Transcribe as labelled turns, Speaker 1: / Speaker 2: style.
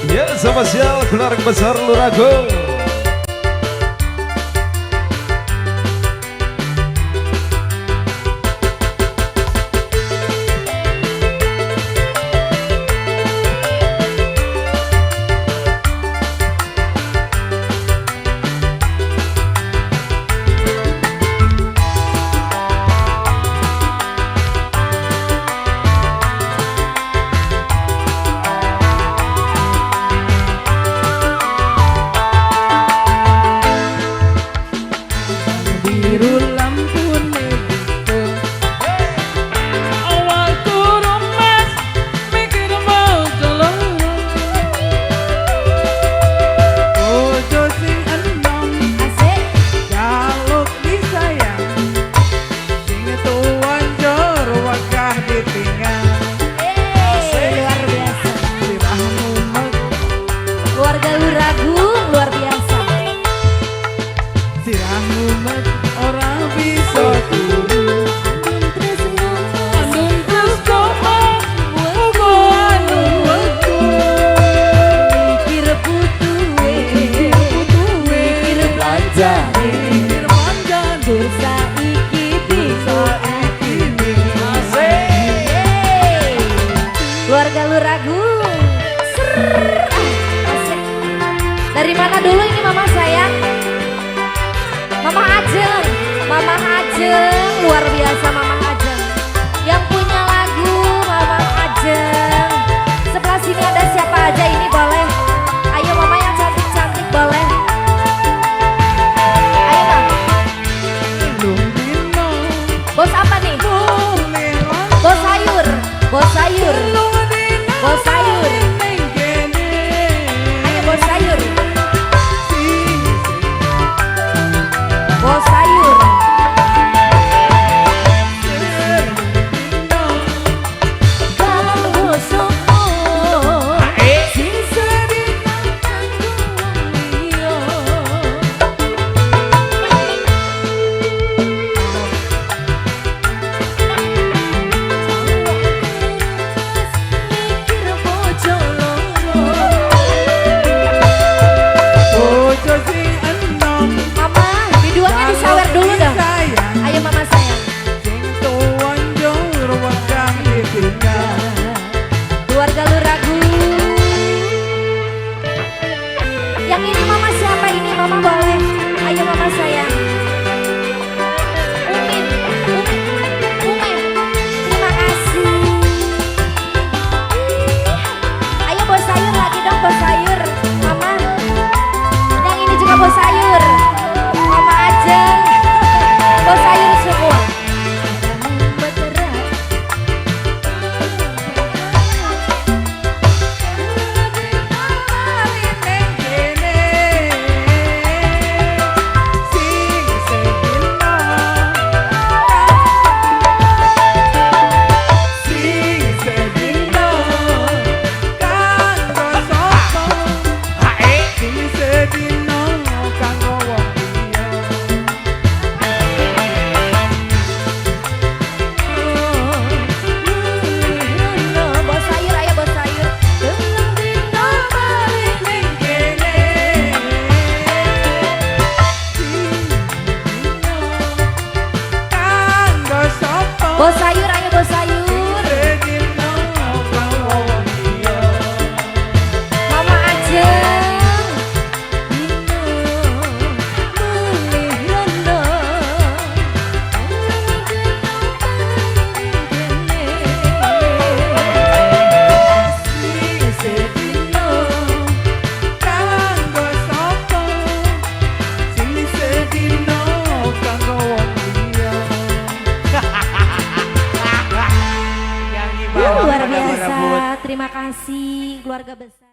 Speaker 1: Ya, spesial keluarga besar Luragung.
Speaker 2: Biru lampune buka. Awakku rumes mikir bojo loro. Bojo sing enom
Speaker 3: Asik.
Speaker 2: Jaluk disayang. Sing tuwa njur wegah ditinggal.
Speaker 3: Luar biasa.
Speaker 2: Sirah mumet.
Speaker 3: Keluarga Luragung luar biasa.
Speaker 2: Sirah mumet ora bisa turu. Andung tresno mas uga andung wegu.
Speaker 3: Mikir putuwe,
Speaker 2: Putuwe.
Speaker 3: Mikir belanjane.
Speaker 2: Mikir manjane.
Speaker 3: Tur saiki bingung.
Speaker 2: Saiki bingung.
Speaker 3: Yeay. Keluarga Luragung. Ser. Ah, asik. Dari mana dulu ini mama sayang? Mama Ajeng, Mama Ajeng, luar biasa Mama Ajeng. Yang punya lagu Mama Ajeng. Sebelah sini ada siapa aja ini boleh. Ayo mama yang cantik-cantik boleh. Ayo Bang.
Speaker 2: Telung dino
Speaker 3: Bos apa nih?
Speaker 2: mulih
Speaker 3: Bos sayur, bos sayur.
Speaker 2: Telung dino
Speaker 3: Bos sayur.
Speaker 2: ning kene.
Speaker 3: Ayo bos sayur,
Speaker 2: Sing
Speaker 3: bos sayur.
Speaker 2: dino
Speaker 3: Kanggo sapa?
Speaker 2: Sing sedina kanggo wong liya.
Speaker 3: Mikir bojo loro.
Speaker 2: Bojo sing enom
Speaker 3: Mama, biduannya disawer dulu dong.
Speaker 2: Sayang.
Speaker 3: Ayo mama sayang.
Speaker 2: Sing tuwa njur wegah ditinggal.
Speaker 3: Keluarga Luragung. Yang ini mama siapa ini? Mama boleh. Ayo mama sayang. Umin, Umin, Umin. Terima kasih. Ayo bos sayur lagi dong bos sayur. Mama. Yang ini juga bos sayur. Mama Ajeng. Bos sayur semua.
Speaker 2: Ning kene. Sing sedina sing sedina kanggo sapa? Sing sedina kanggo wong liya.
Speaker 3: Bos sayur, ayo bos sayur.
Speaker 2: Telung dino bali ning kene. Sing sedina kanggo sapa?
Speaker 3: Bos sayur, ayo bos sayur.
Speaker 2: Sedina kanggo wong liya.
Speaker 3: Mama Ajeng.
Speaker 2: Sing sedina kanggo sapa? Sing sedina kanggo wong liya.
Speaker 3: Luar biasa. Terima kasih keluarga besar.